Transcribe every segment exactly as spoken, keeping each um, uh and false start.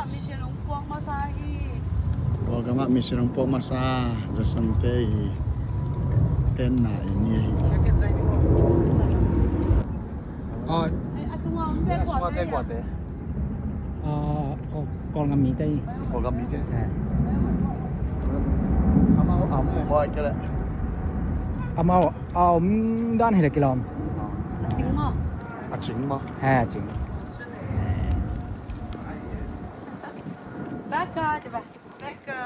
Mission hong puak masa hi. Kawlgam ah mission hong puak masa, Zasante i tenna i ni ahi. Oh. Ai, a sungah om te, a sungah te kuate. Ah, Kawl, Kawlgam mite hi. Kawlgam mite. Eh. Amau a mu bawi kei leh. Amau a om dan hi leh kilawm. A cing maw? A cing maw? He, a cing. Becca, cibai. Becca.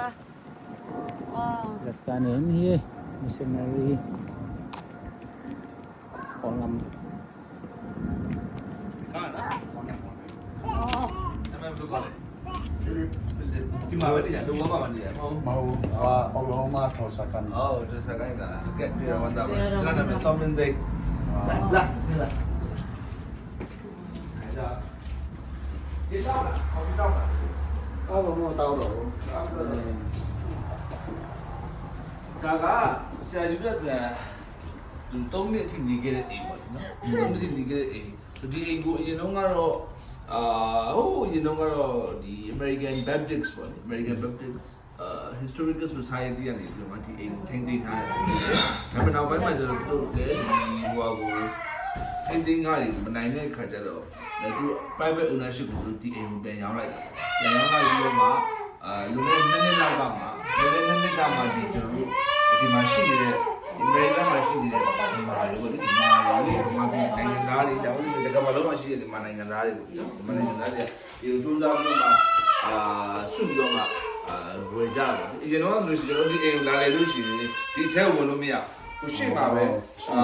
Wow. Lasan in hi, missionary. Kawlgam. Oh. Philip. Philip. Mau, ah, Oklahoma, Tulsa kan. Oh, Tulsa kan. Okay, dia wan dah. Jangan ambil sound nanti. Lah, lah, lah. Ka ba mu tau lo. Ka ka, sia yu da da. Tun tong ni ting ni ge de ei ba, no? Tun tong ni ting ni ge de ei. So di ei gu, you know, nga ro, ah, oh, you know, nga ro di American Baptist ba, American Baptist. Historical Society ကနေပြီးတော့မှဒီအိမ်ကိုထိန်းသိမ်းထားတယ်။ ဒါပေမဲ့နောက်ပိုင်းမှာကျတော့သူတို့လည်းဒီဟိုဟာကိုထိန်းသိမ်းထားတယ်မနိုင်တဲ့အခါကျတော့သူ private ownership ကိုသူဒီအိမ်ကိုပြန်ရောင်းလိုက်တယ်။ ပြန်ရောင်းလိုက်ပြီးတော့မှအာလွန်ခဲ့တဲ့နှစ်နှစ်လောက်ကမှလွန်ခဲ့တဲ့နှစ်နှစ်ကမှဒီကျွန်တော်တို့ဒီမှာရှိနေတဲ့ဒီအမေရိကမှာရှိနေတဲ့မြန်မာတွေပေါ့လေမြန်မာတွေမြန်မာပြည်နိုင်ငံသားတွေဒါမှမဟုတ်ဒီကမ္ဘာလုံးမှာရှိတဲ့မြန်မာနိုင်ငံသားတွေပေါ့နော်မြန်မာနိုင်ငံသားတွေ ဒီကိုစူးစမ်းပြီးတော့မှအာစုပြီးတော့မှအာဝယ်ကြတာပေါ့အရင်တော့ဆိုလို့ရှိရင်ကျွန်တော်ဒီအိမ်ကိုလာလေလို့ရှိရင်ဒီထဲဝင်လို့မရဘူးရှိမှာပဲအာ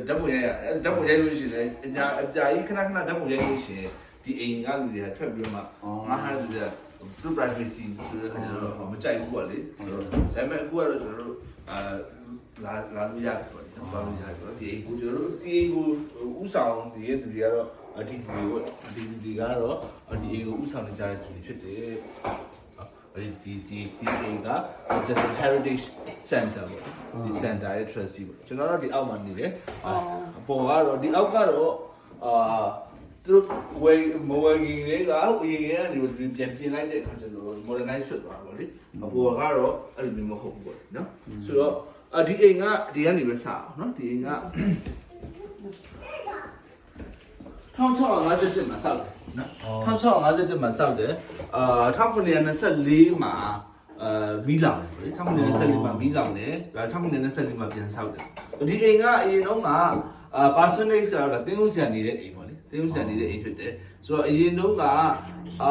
ဓာတ်ပုံရိုက်ရဓာတ်ပုံရိုက်လို့ရှိရင်လည်းအကြာအကြာကြီးခဏခဏဓာတ်ပုံရိုက်လို့ရှိရင်ဒီအိမ်ကလူတွေကထွက်ပြီးတော့မှငါးခါလူတွေကသူ privacy ဆိုတဲ့ခါကျတော့မကြိုက်ဘူးပေါ့လေဆိုတော့ဒါပေမဲ့အခုကတော့ကျွန်တော်တို့အာလာလာလို့ရတယ်ပေါ့လေလာလို့ရတယ်ပေါ့ဒီအိမ်ကိုကျွန်တော်တို့ဒီအိမ်ကိုဥဆောင်နေတဲ့သူတွေကတော့ အတီတီတွေပေါ့အတီတီတွေကတော့အဒီအိမ်ကိုဥဆောင်နေကြတဲ့သူတွေဖြစ်တယ်အဒီဒီဒီဒီအိမ်က Jazmine Heritage Center ပေါ့ဒီ center ရဲ့ trustee ပေါ့ကျွန်တော်တို့ဒီအောက်မှာနေတယ်အပေါ်ကတော့ဒီအောက်ကတော့အာသူဝယ်မဝယ်ခင်လေးကအရင်ကတည်းကနေပြန်ပြင်လိုက်တဲ့အခါကျတော့ modernize ဖြစ်သွားတာပေါ့လေအပေါ်ကတော့အဲ့လိုမျိုးမဟုတ်ဘူးပေါ့နော်ဆိုတော့အဒီအိမ်ကဒီကနေပဲစအောင်နော်ဒီအိမ်က ထောင့်ခြောက်ရာငါးဆယ့်တစ်မှာစောက်တယ်နော်ထောင့်ခြောက်ရာငါးဆယ့်တစ်မှာစောက်တယ်အာထောင့်ခုနှစ်ရာနှစ်ဆယ့်လေးမှာအာမီးလောင်တယ်လေထောင့်ခုနှစ်ရာနှစ်ဆယ့်လေးမှာမီးလောင်တယ်ဒါထောင့်ခုနှစ်ရာနှစ်ဆယ့်လေးမှာပြန်စောက်တယ်ဒီအိမ်ကအရင်တော့ကအာ personage ကတော့တင်းဦးဆရာနေတဲ့အိမ်ပေါ့လေတင်းဦးဆရာနေတဲ့အိမ်ဖြစ်တယ်ဆိုတော့အရင်တော့ကအာ